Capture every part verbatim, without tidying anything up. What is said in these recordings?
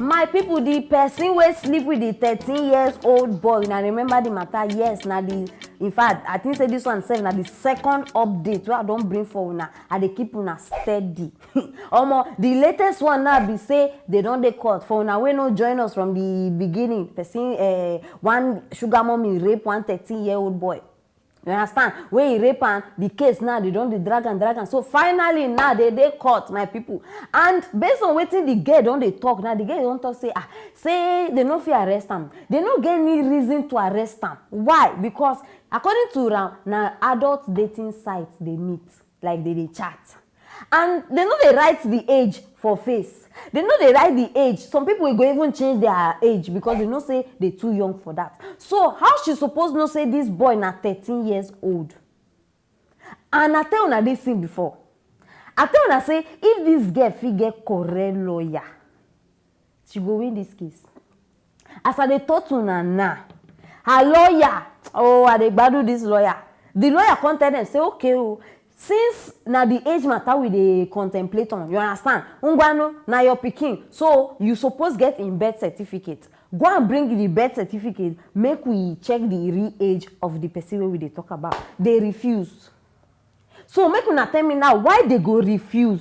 My people, the person wey sleep with the thirteen years old boy, na remember the matter? Yes, na the, in fact, I think say this one sef na the second update wey I don bring for una. I dey keep una steady. Omo, the latest one now be say they don dey court. For una wey no join us from the beginning, person, eh, one sugar mommy rape one thirteen year old boy. You understand? Wey he rape am, the case now, they don dey drag am, drag am. So finally now, they dey court, my people. And based on wetin the girl don dey talk now, the girl don talk say, ah, say they no fit arrest am. They no get any reason to arrest am. Why? Because according to am, na adult dating sites they meet, like, they dey chat. And they no dey write the age for face. They no dey write the age. Some people go even change their age because they know say they too young for that. So how she suppose know say this boy na thirteen years old? And I tell una this thing before. I tell una say if this girl fit get correct lawyer, she go win this case. As I dey talk to una now, her lawyer, oh, I dey gbadu this lawyer. The lawyer come tell them say, okay, oh, since na the age matter we dey contemplate on, you understand? Ngwanu, na your pikin, so you suppose get im birth certificate. Go and bring the birth certificate, make we check the real age of the person wey we dey talk about. They refuse. So make una tell me now, why they go refuse?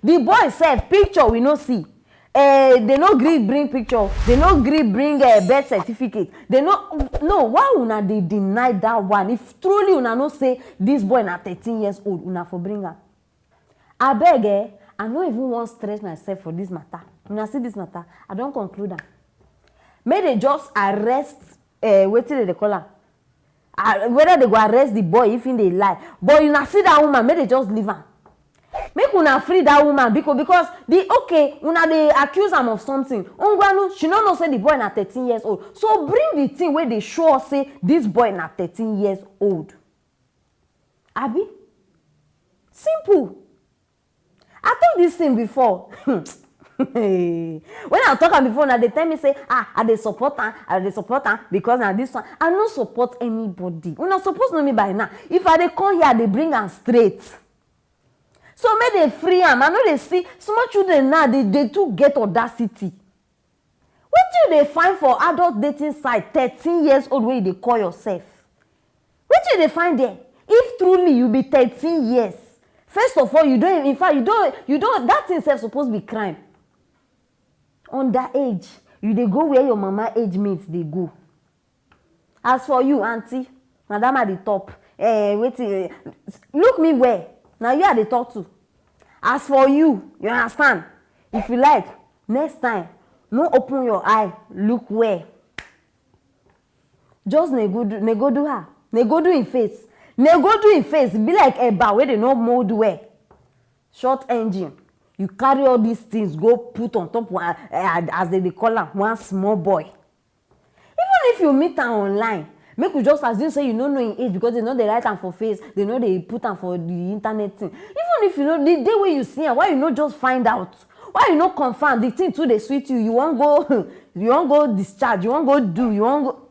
The boy sef, picture we no see. Eh, they no gree bring picture. They no gree bring, eh, birth certificate. They no, no, why una dey deny that one? If truly una know say this boy na thirteen years old, una for bring am. Abeg, eh, I no even wan stress myself for this matter. Una see this matter, I don conclude am. Make they just arrest, eh, wetin they dey call am. Ah, whether they go arrest the boy if he dey lie. But una see that woman, make they just leave am. Make una free that woman, because, because the, okay, una dey accuse am of something. Ngwanu, she no know say the boy na thirteen years old. So bring the thing wey dey show us say this boy na thirteen years old. Abi? Simple. I talk this thing before. When I talk am before, now they tell me say, ah, I dey support am, I dey support am because na this one. I no support anybody. Una suppose know me by now. If I dey come here, I dey bring am straight. So make they free am. I no dey see small children now, they, they too get audacity. Wetin you dey find for adult dating site, thirteen years old, wey you dey call yourself? Wetin you dey find there? If truly you be thirteen years, first of all, you don, in fact, you don, you don, that thing sef suppose be crime. Underage, you dey go where your mama age mates dey go. As for you, aunty, madam at the top, eh, wetin, eh, look me well. Na you I dey talk to. As for you, you understand? If you like, next time, no open your eye, look well. Just negodu, negodu her. Negodu im face. Negodu im face. Be like eba wey dey no mold well. Short engine. You carry all these things, go put on top one, eh, as they dey call am, one small boy. Even if you meet am online, make we just assume say you no know im age, because they no dey write am for face, they no dey put am for the internet thing. Even if you know, the day wey you see am, why you no just find out? Why you no confirm? The thing too dey sweet you. You wan go, you wan go discharge, you wan go do, you wan go.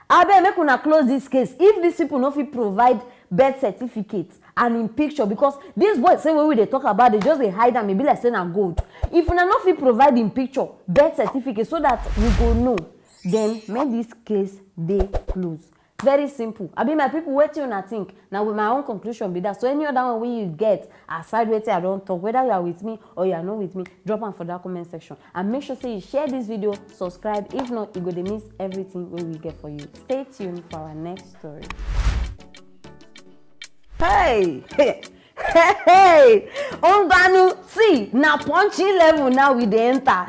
Abeg, make una close this case. If these people no fit provide birth certificate and im picture, because this boy sef wey we dey talk about, they just dey hide am, e be like say na gold. If una no fit provide im picture, birth certificate, so that we go know, then make this case dey close. Very simple. Abi, my people, wetin una think? Na with my own conclusion be that. So any other one wey you get aside wetin I don talk, whether you are with me or you are not with me, drop am for that comment section. And make sure say you share this video, subscribe. If not, you go dey miss everything wey we get for you. Stay tuned for our next story. Hey! Hey! Hey! Hey! Ngwanu, see, na punching level now we dey enter.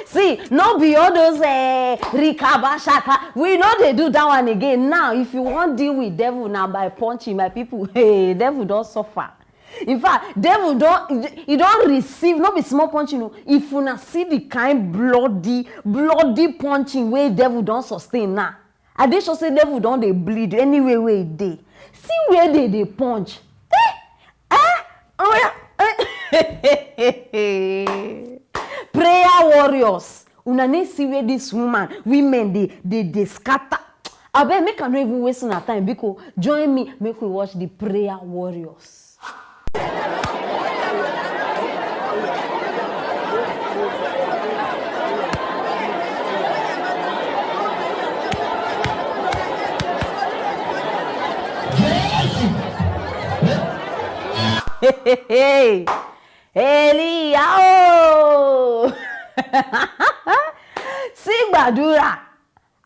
See, no be all those, eh, rikabashaka. We no dey do that one again. Now, if you wan deal with devil, na by punching, my people. Hey, devil don suffer. In fact, devil don, e don receive, no be small punching, no. If una see the kind bloody, bloody punching wey devil don sustain now, I dey sure say devil don dey bleed anywhere wey e dey. See where they dey punch. Eh? Eh? Oh, yeah. Eh? Prayer warriors. Una need see where this woman, women dey, dey, dey scatter. Abeg, make I no even waste una time. Biko, join me, make we watch the prayer warriors. Hey, Eliya o. See gbadura.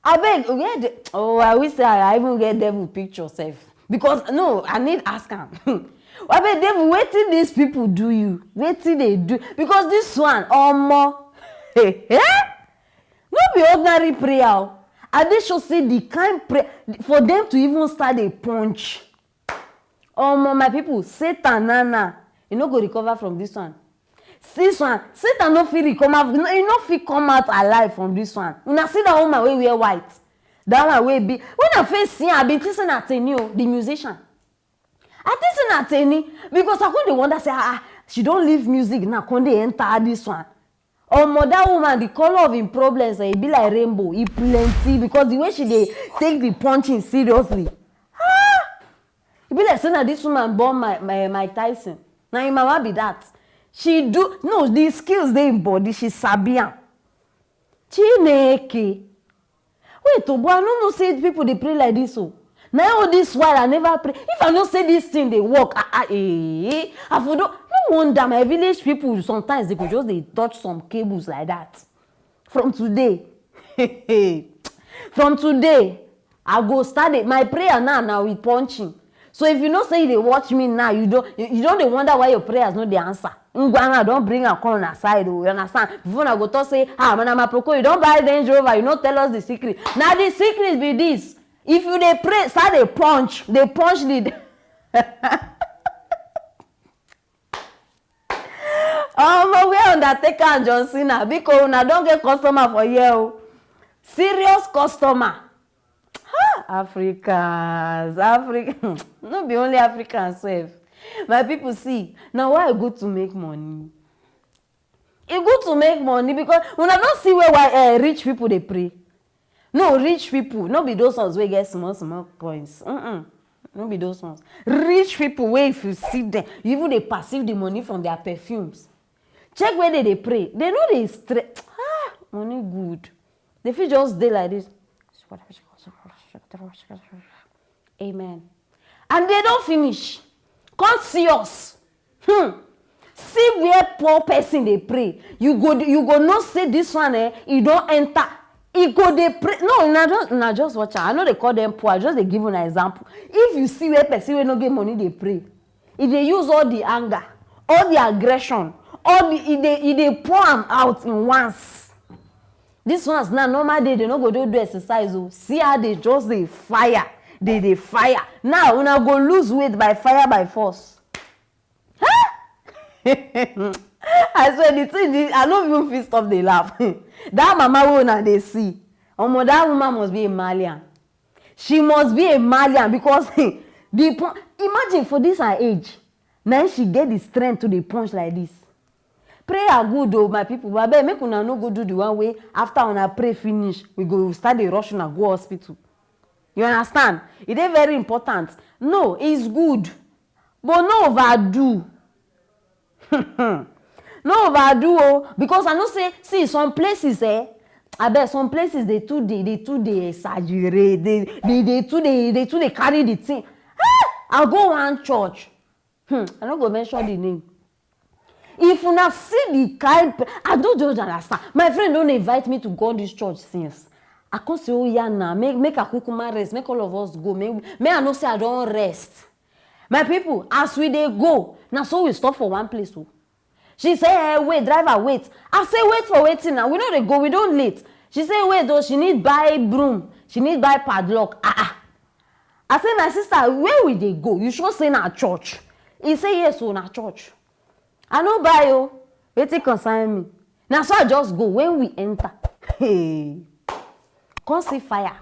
Abeg, where the, oh, I wish say I even get devil picture sef. Because, no, I need ask am. Abeg, devil, wetin these people do you? Wetin they do? Because this one, omo, no be ordinary prayer o. I dey sure say the kind prayer, for them to even start dey punch. Omo, my people, Satan na na, e no go recover from this one. This one, Satan no fit recover, no, e no fit come out alive from this one. Una see that woman wey wear white, that one wey be, when I first see her, I bin think say na Teni o, the musician. I think say na Teni, because I come dey wonder say, ah, ah, she don leave music now, come dey enter this one. Omo, that woman, the color of im problems, eh, e be like rainbow, e plenty, because the way she dey take the punching seriously. Ah! E be like say na this woman born my, my, Mike Tyson. Na im mama be that. She do, no, the skills dey im body, she sabi am. Chineke. Wait o, but I no know say people dey pray like this o. Na all this while I never pray. If I know say this thing dey work, ah, ah, eh, I for don, no wonder my village people sometimes they go just dey touch some cables like that. From today, from today, I go start dey, my prayer now na with punching. So if you know say you dey watch me now, you don, you, you don dey wonder why your prayers no dey answer. Ngwa, I don bring am come una side o, you understand? Before una go talk say, ah, Madam Aproko, you don buy Range Rover, you no tell us the secret. Na the secret be this. If you dey pray, start dey punch, dey punch the. Omo, where Undertaker and John Cena? Biko, una don get customer for here o. Serious customer. Ha! Africans, Africa, no be only Africans sef. My people, see, na why e good to make money. E good to make money because una don see where, why, eh, rich people dey pray. No, rich people, no be those ones wey get small, small coins. Mm-mm. No be those ones. Rich people wey, if you see them, you even dey perceive the money from their perfumes. Check where they dey pray. They no dey stre-, ah, money good. They fit just dey like this. Amen. And they don finish. Come see us. Hmm. See where poor person dey pray. You go, you go know say this one, eh, e don enter. E go dey pray. No, na just, na just watch am. I no dey call them poor. I just dey give una example. If you see where person wey no get money dey pray, e dey use all the anger, all the aggression, all the, e dey, e dey pour am out in once. These ones now, normal day, they no go do, do exercise o. See how they just dey fire, they dey fire. Now, una go lose weight by fire by force. Huh? I swear, the thing, the, I no even fit stop dey laugh. That mama wey una dey see, omo, that woman must be a Malian. She must be a Malian because the po-, imagine for this her age, na she get the strength to dey punch like this. Prayer good o, my people, but abeg, make una no go do the one wey after una pray finish, we go start dey rush una go hospital. You understand? E dey very important. No, it's good, but no overdo. No overdo o, because I know say, see, some places, eh, abeg, some places they too dey, they too dey exaggerate, they, they, they too dey, they too dey carry the thing. Ah! I go one church. Hmm, I no go mention the name. If una see the kind pe-, I don't just understand. My friend don invite me to go this church since. I come say, oh yeah, now make, make I kukuma rest, make all of us go. Make, make I know say I don rest. My people, as we dey go, na so we stop for one place o. She say, eh, wait, driver, wait. I say, wait for wetin now? We no dey go, we don late. She say, wait o, she need buy broom, she need buy padlock. Ah, ah. I say, my sister, where we dey go? You sure say na church? He say, yes o, na church. I no buy o. Wetin concern me? Na so I just go. When we enter, hey, come see fire.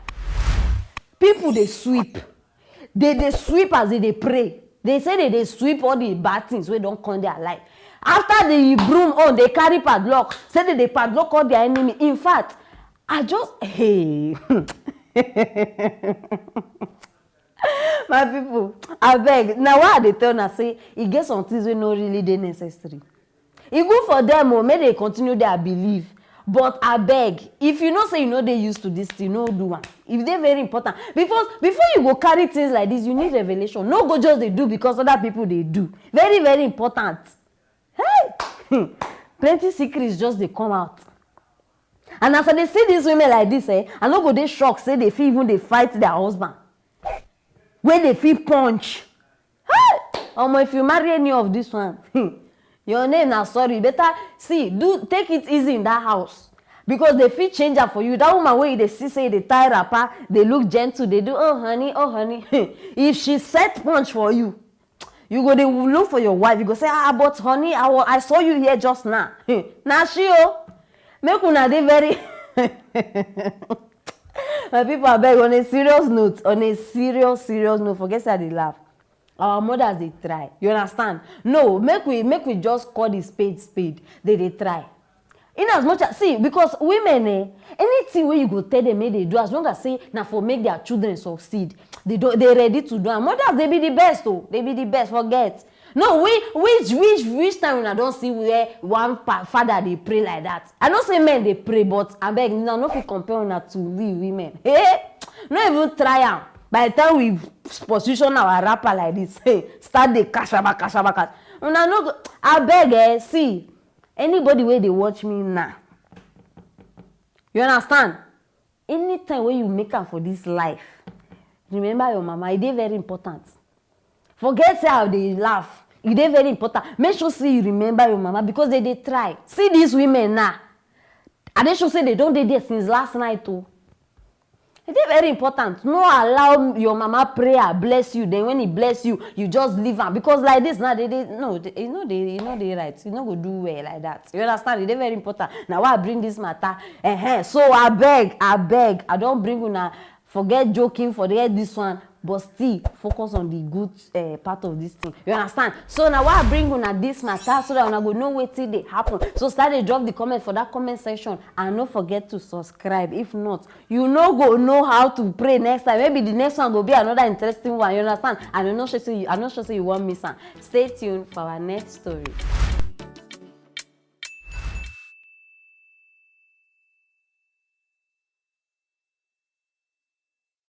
People dey sweep. They dey sweep as they dey pray. They say they dey sweep all the bad things wey don come their life. After the broom own, they carry padlock. Say they dey padlock all their enemy. In fact, I just, hey. My people, abeg, na why I dey tell una say e get some things wey no really dey necessary. E good for them o, make they continue their belief. But abeg, if you know say you no dey used to this thing, no do am. E dey very important. Because before you go carry things like this, you need revelation. No go just dey do because other people dey do. Very, very important. Hey! Plenty secrets just dey come out. And as I dey see these women like this, eh, I no go dey shocked say they fit even dey fight their husband. Wey they fit punch. Hey! Omo, if you marry any of this one, your name na sorry. Better see, do, take it easy in that house. Because they fit change am for you. That woman wey you dey see say dey tie wrapper, dey look gentle, dey do, "Oh, honey, oh, honey." If she set punch for you, you go dey look for your wife. You go say, "Ah, but honey, I, wa- I saw you here just now." Na she o. Make una dey very My people, abeg, on a serious note, on a serious, serious note, forget say I dey laugh. Our mothers dey try. You understand? No, make we, make we just call the spade spade. They dey try. In as much as, see, because women, eh, anything wey you go tell them make they do, as long as say na for make their children succeed, they do, they ready to do am. Mothers, they be the best o. They be the best. Forget. No, we, which, which, which time una don see where one pa- father dey pray like that? I know say men dey pray, but abeg, una no fit compare una to we women. Hey, no even try am. By the time we position our wrapper like this, hey, start dey kashaba, kashaba, kash. Una no go, abeg, eh, see, anybody wey dey watch me now, you understand? Anytime wey you make am for this life, remember your mama. E dey very important. Forget say I dey laugh. E dey very important. Make sure say you remember your mama because they dey try. See these women now. I dey sure say they don dey there since last night o. E dey very important. No allow your mama prayer bless you. Then when he bless you, you just leave am. Because like this now, they dey, no, they, e no dey, e no dey right. E no go do well like that. You understand? E dey very important. Na why I bring this matter. Ehen. So abeg, abeg, I don bring una, forget joking, forget this one, but still focus on the good, eh, part of this thing. You understand? So na why I bring una this matter, so that una go know wetin dey happen. So start dey drop the comment for that comment section, and no forget to subscribe. If not, you no go know how to pray next time. Maybe the next one go be another interesting one. You understand? And I no sure say you, I no sure say you wan miss am. Stay tuned for our next story.